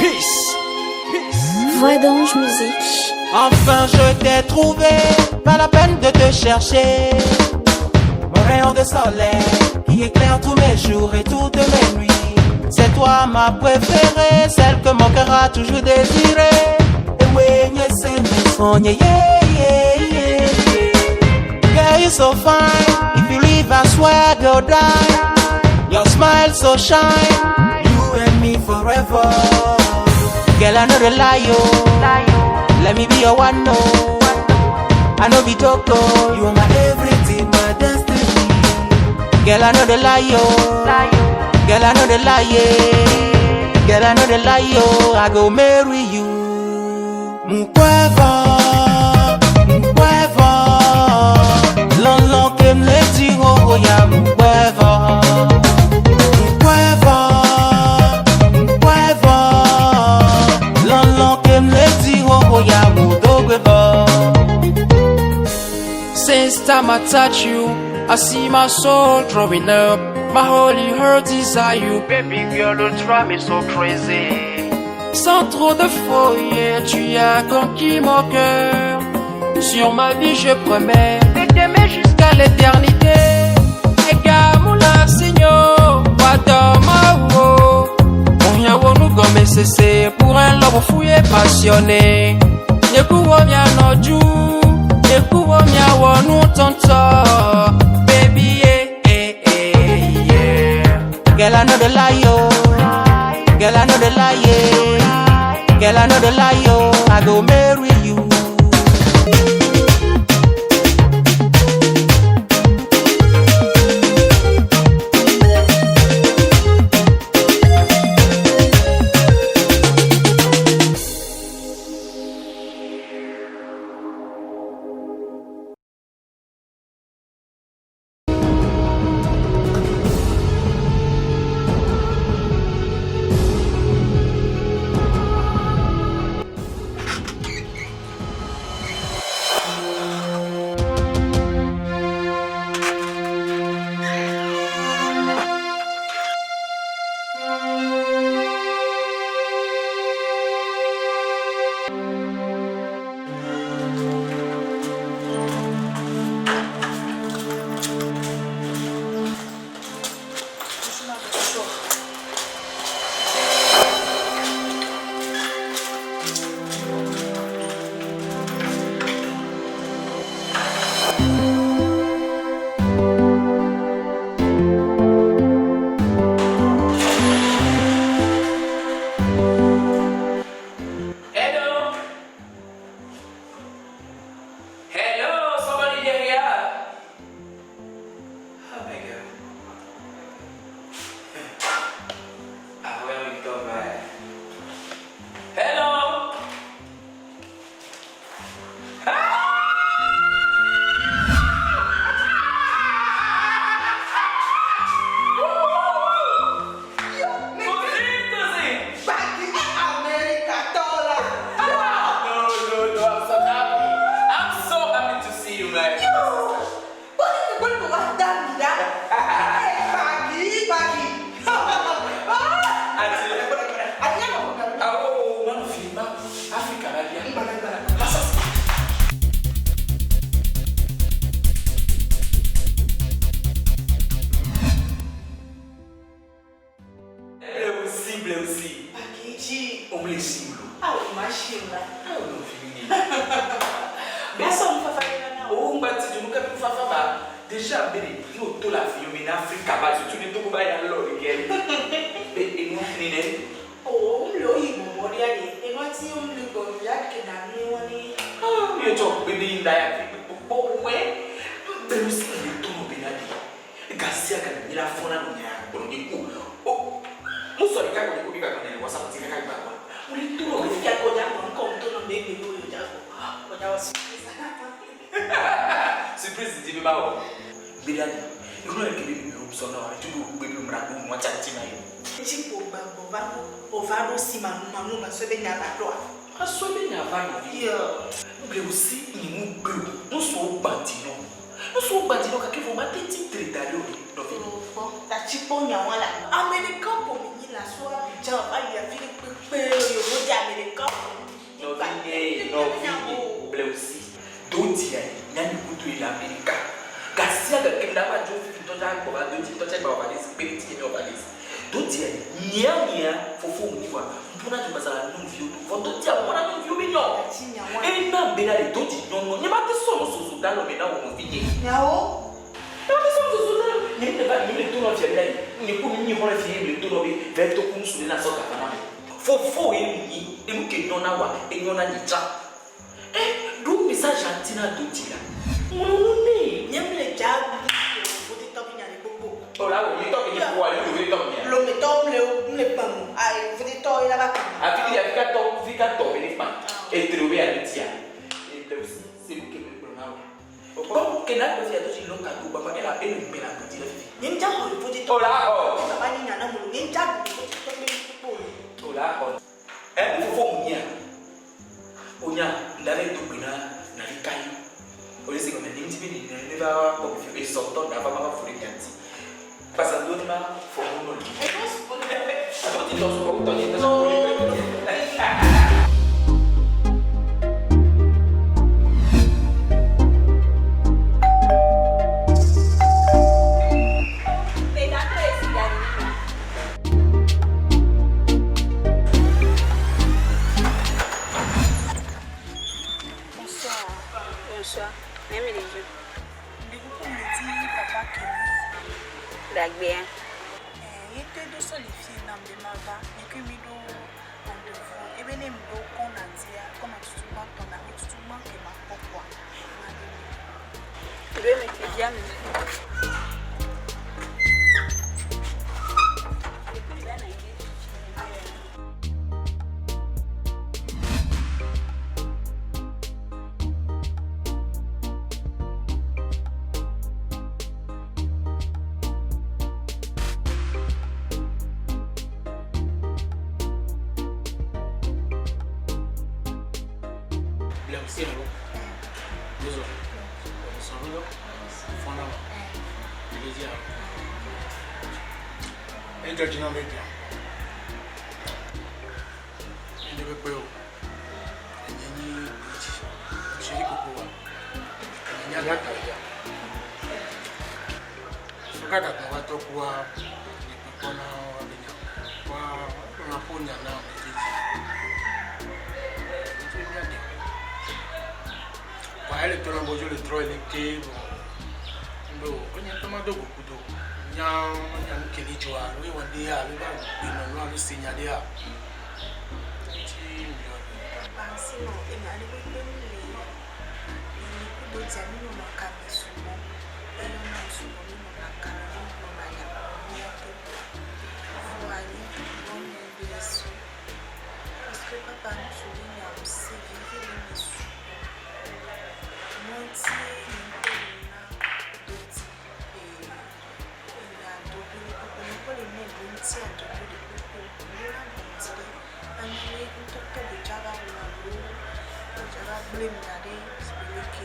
Peace. Peace. Voix d'ange musique. Enfin je t'ai trouvé, pas la peine de te chercher. Mon rayon de soleil qui éclaire tous mes jours et toutes mes nuits. C'est toi ma préférée, celle que mon cœur a toujours désirée. Et oui, c'est mes sons, yeah, yeah, yeah, yeah. Girl, you so fine. If you leave, I swear go die. Your smile so shine. You and me forever. Girl, I know the lie, yo. Let me be your one, no. I know be Joko. You are my everything, my destiny. Girl, I know the lie, yo. Girl, I know the lie, yeah. Girl, I know the lie, yo. I go marry you. Mkweva, mkweva. Lon kem le ti ho ya mkweva. Mkweva, mkweva. Lon kem le ti ho ya mudogweva. Since time I touch you, I see my soul drawing up. My holy heart desire you, baby girl, you drive me so crazy. Sans trop de foyer, tu as conquis mon cœur. Sur ma vie, je promets de t'aimer jusqu'à l'éternité. Egamula Seigneur, Wadamawo. Onyawo cessé pour un lobo fouillé passionné. Yekuwo mia noju, yekuwo mia wonu tonto. Baby, yeah, eh, eh, yeah. Girl, I know the lie, yo. Girl, I know the lie, yeah. Girl, I know the lie, yo. I go marry you. Hello. Hello, somebody there here. Oh my god. Ah, where we go, man? Hello. No, no, no, I'm so happy. I'm so happy to see you, man. Oh, man, Africa, Bleu aussi. On les cible. Déjà, nous tout la vie, mais en Afrique, tu ne te pas y aller. Et nous, nous, yo bebe inda ya kpɔwɛ bɛrɛ si le tɔnɔ bɛ na di gasi aka mi la fɔna nɔ nya kplɔ de ko o musɔ ɖeka kɔ de ko bi ba kɔ ne wasa ti kaka gba wa o le tɔnɔ bɛ surprise di bi ma wɔ bɛ da di ìkúnlẹ̀ yẹn kebe bi sɔ náà wa tudu gbɛ bi mra ko mɔ tsa ti na ye. Asɔ bɛ nya va nɔ yi. Blewusi nyimu gbewu nusuwo gbadi nɔ nusuwo gbadi nɔ gake vɔ ma teti tre da ɖe o de nɔvi. Ame ɖeka ko mi nyi le asu Abidjan va yi afi ɖe kpekpe. Kpe yovo dze ame ɖeka o. Nɔvinye, nɔvinye, Blewusi, do dzia nyanyi kudoe le Amerika. Gasia gake mi la va dzo fifi ŋutɔ tsa gbɔ va do dzi ŋutɔ tsa gba wɔ valise, kpe ɖe ŋutinye mi wɔ valise. Do dzia nyea nyea fofo ŋu nyi vɔa ŋƒo na dzogbaza la nyɔnuviwo do. Vɔ do dzia ŋƒo na nyɔnuviwo be nyɔ. Ena bena ɖe do dzi nyɔnɔ. Nye ma te sɔ nu soso da lɔ me na wò nɔvinye. Nyawo. Nye ma te sɔ nu soso da lɔ. Nye mi le va nye mi le to nɔ fia be ɖayi. Nye ku mi nyi xɔ le fia ye mi le to nɔ be vɛ to ku nusu ɖe na sɔ gafa na me. Fofo ye mi nyi. Enu ke nyɔ na wa enyɔ na nye tsã. E ɖo message ŋuti na do dzi la. Ŋlɔ nu nɛ. Nye mi le dza ɖu voditɔ be nya ɖe gbogbo. O la wò ŋutɔ ke nye ƒoa ɖe voditɔ nya. Lometɔ ŋle ŋle kpem a voditɔ ye la va kpem. Afi ɖe afi ka tɔ fi ka tɔ be ne kpa. Etre be ya tia. E le si se nu ke me gblɔ na wò. Kpɔ ke na gbe fia do dzi lɔ ka do gbagba ela enu gbe la do dzi le fifi. Nye ŋdza xɔ voditɔ. O la xɔ. Baba nye nya na mo nye ŋdza ɖu voditɔ be gbogbo. O la xɔ. E fofo mu nya. O nya nda ɖe do gbe na na ɖe kayi. O le se gɔme ne ŋuti be ne ne va kpɔ be fi esɔtɔ da va va fo ɖe mia ŋuti. Pasa do ne ma fɔ mu nɔ li. Ado ti tɔ sukɔ wotɔ nye tɔ sukɔ le gbe. Bonsoir. Bonsoir. Même les jeux. Du coup, me dit papa que Dagbe. ye te do solifier na mbe mava et que mi do rendez-vous et ben mi do kon na dia comme tutu ma ton na mi tutu ma ke ma pokwa. Je vais me bien. Blewusi alo Dozo Sɔrɔ fɔnɔ Ledzia Edzɔ dzi na be dua. Ede be kpe o. Enye nyi dzi. Seri koko wa. Enye nyi agata ya. Soka dagba wa tɔ kua le kpekpɔ na wa be nya. Wa na ƒo nya na ame dzedzi. Ŋutsu mía de. Wa ele tɔ na bodzo le trɔ ele ke bɔ. Ndo enye ŋutɔ ma do goku do. Nya nya nu ke ne dzɔa alo ewɔ ɖea alo va gbenɔnɔ alo se nya ɖea. Ŋuti miɔ. Papa sinon enya ɖe kpekpe mi le mi kudo dia mi nɔnɔ kame sugbɔ. Eyɔna sugbɔ mi nɔna kame mi nɔna nya mi te. Voa nye gbɔ me blessé. Parce que papa nous sourit nya se vivi le me sugbɔ. Mɔti mi kpɔ le na do di e enya dogo le kpekpe mi kpɔ le ne do ŋuti adogo le kpekpe. Mi la gbɔ ŋuti ɖe. Anye ne ŋutɔtɔ be dza va wɔ alo dza va gblẽ mi da ɖe le ke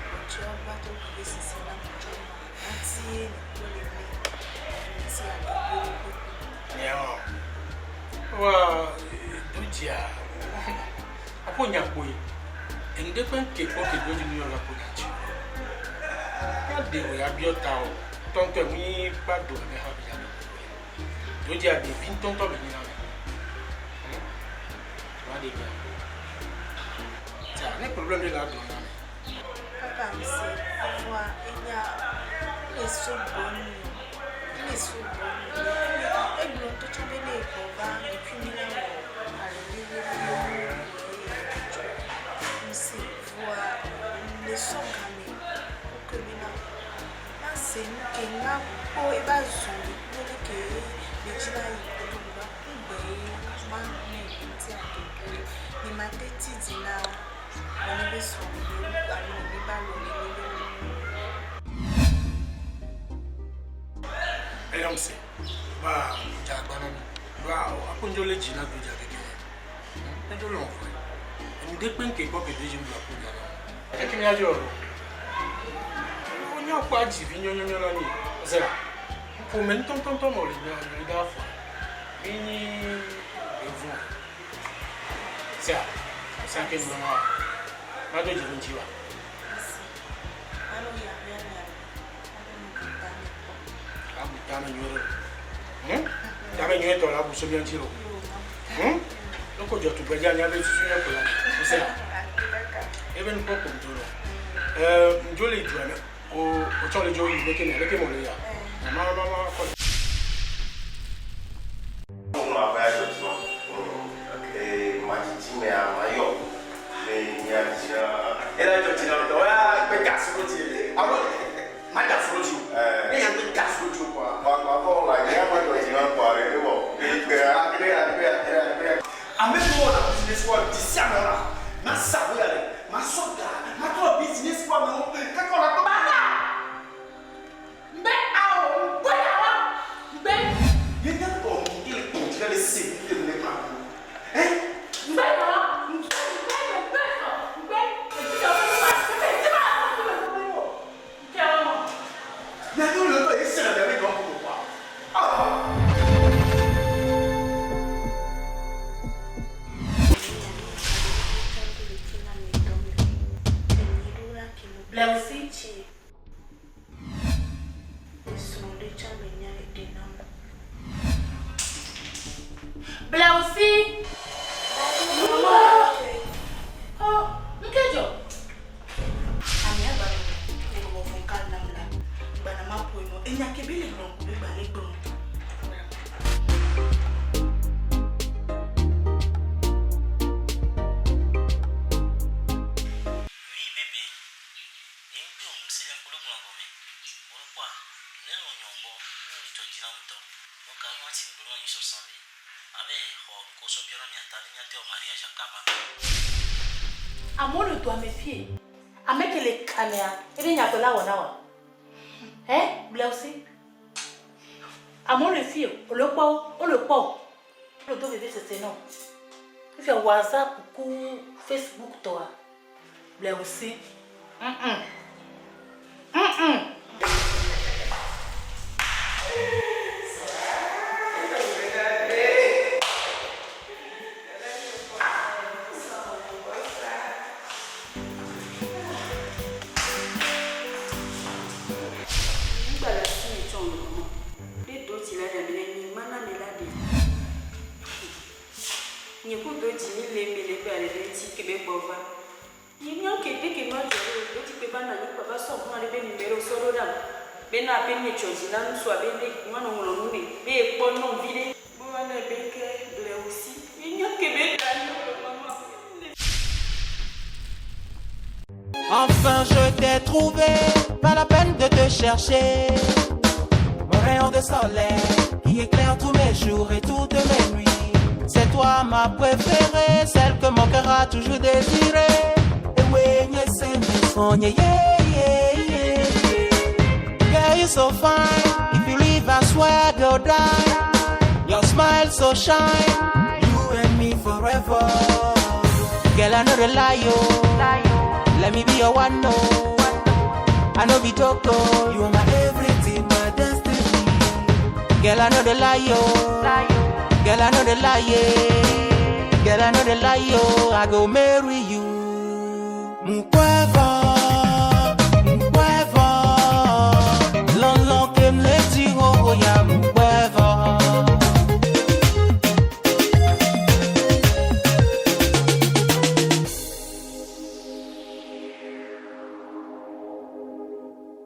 gbɔdzɔ va to vivi sese na gbɔdzɔ ma. Mɔti mi kpɔ le ne ŋuti adogo le kpekpe. Nyawo. Wa dodzia. Aƒo nya kpoe. Enu ɖe ƒe ke kpɔ ke dodzi nu yɔ la ƒo nya dzi. Ya de o ya biɔ ta o. Tɔntɔ emu yi kpa do ame ha bi ya do. Dodzia ɖevi ŋutɔŋutɔ be nyi na me. Wa ɖe bia. Tia ne problème ɖe le agblɔ na me. Papa ŋusẽ voa enya le so gbɔ nu le so gbɔ nu egblɔ ŋutɔ tsã be ne egbɔ va ekui mi la wɔ alɔlele ŋusẽ voa le sɔ game woke be na mase nu ke ma kpɔ eva zɔli kple le ke le dzi la yi kple va ku gbe ma ne ŋuti adogo ne ma te ti dzi na ne be srɔ̃ alo ne ba lɔ ne be Eyɔm se. Ba dza agba na mi. Ba aƒo ŋdzo le dzi na dodzia keke. Edzo lɔ vɔe. Enu ɖe kpe ŋke kpɔ ke dodzi nu aƒo nya na. Eke mía dzɔ o. Wonya kpɔ adzi vi nyɔnyɔnyɔ na mi. Zera. Ƒome ŋutɔŋutɔŋutɔ me wòle nya nyui ɖe afɔ. Mi nyi Evu. Sea, sea ke nu ma. Ma do dzi ŋuti wa. Abu tame nyuie ɖe. Tame nyuie tɔ la abu so mía ŋuti lo. Ne ko dzɔ tugbedze anya be susu nye ko la. Sea. Ebe nukpɔ ko ŋdzo lo. Ŋdzo le dua me. O o tsɔ le dzo yi leke me leke mo le ya. Ma ma ma kɔ. Ame siwo wɔna business kpɔ dzi sia ame wɔna masa wo ya ɖe masɔ ga matrɔ business kpɔ amewo kaka wɔna kpɔ. Baba! Mbe ao ŋgbe yawa ŋgbe. Ye nye tɔ mi ke le kpɔ dzi le se mi ke le kpla ko. Eh? Ŋgbe yawa ŋgbe ŋgbe ŋgbe sɔ ŋgbe ŋgbe yawa ŋgbe ŋgbe ŋgbe ŋgbe ŋgbe ŋgbe ŋgbe yawa. Nya nyɔnu le tɔ ye se le mia be gɔn ko kwa. Ah! Blewusi. Blewusi. Oh, nkejo. Oui, bébé. Nye ŋgbe o ŋusẽ kple gblɔ gɔme. Wolokpɔa, ne lɔ nyɔ gbɔ, ne wòle dzɔ dzi na ŋutɔ. Nuka nu ati ŋgbe nɔ anyi sɔsɔ be abe xɔ ŋkɔ sɔ biɔ na miata ne miate wɔ mariage kaba. Amewo le dua me fie. Ame ke le kamea, ebe nyagbe la wɔ na wa. Hein, Blewusi? Amewo le fie, wole kpɔ wo, wole kpɔ wo. Wole do veve sese na wo. Fifia WhatsApp ku Facebook tɔa. Blewusi. Mm-mm. Mm-mm. Nye ku do dzi mi le mi le gbe ale ɖe ŋuti ke be gbɔ va. Yi míawo ke de ke nua dzɔ ɖo do dzi kpe va nɔ anyi kpa va sɔ ʋua ɖe be numéro sɔ ɖo ɖam. Be na be ne dzɔ dzi na ŋutsua be ne nua nɔ ŋlɔ nu ne be ekpɔ nyɔnuvi ɖe. Bo va nɛ be ke Blewusi. Ye nya ke be ɖa nyɔ le mama. Enfin je t'ai trouvé, pas la peine de te chercher. Mon rayon de soleil qui éclaire tous mes jours et toutes mes nuits. C'est toi ma préférée, celle que mon cœur a toujours désirée. Et oui, c'est mes sons, yeah, yeah, yeah, yeah. Girl, you so fine. If you leave, I swear go die. Your smile so shine. You and me forever. Girl, I know the lie, yo. Let me be your one, no. I know be joke, oh. You are my everything, my destiny. Girl, I know the lie, yo. Girl, I know the lie, yeah. Girl, I know the lie, yo. I go marry you. Mukweva.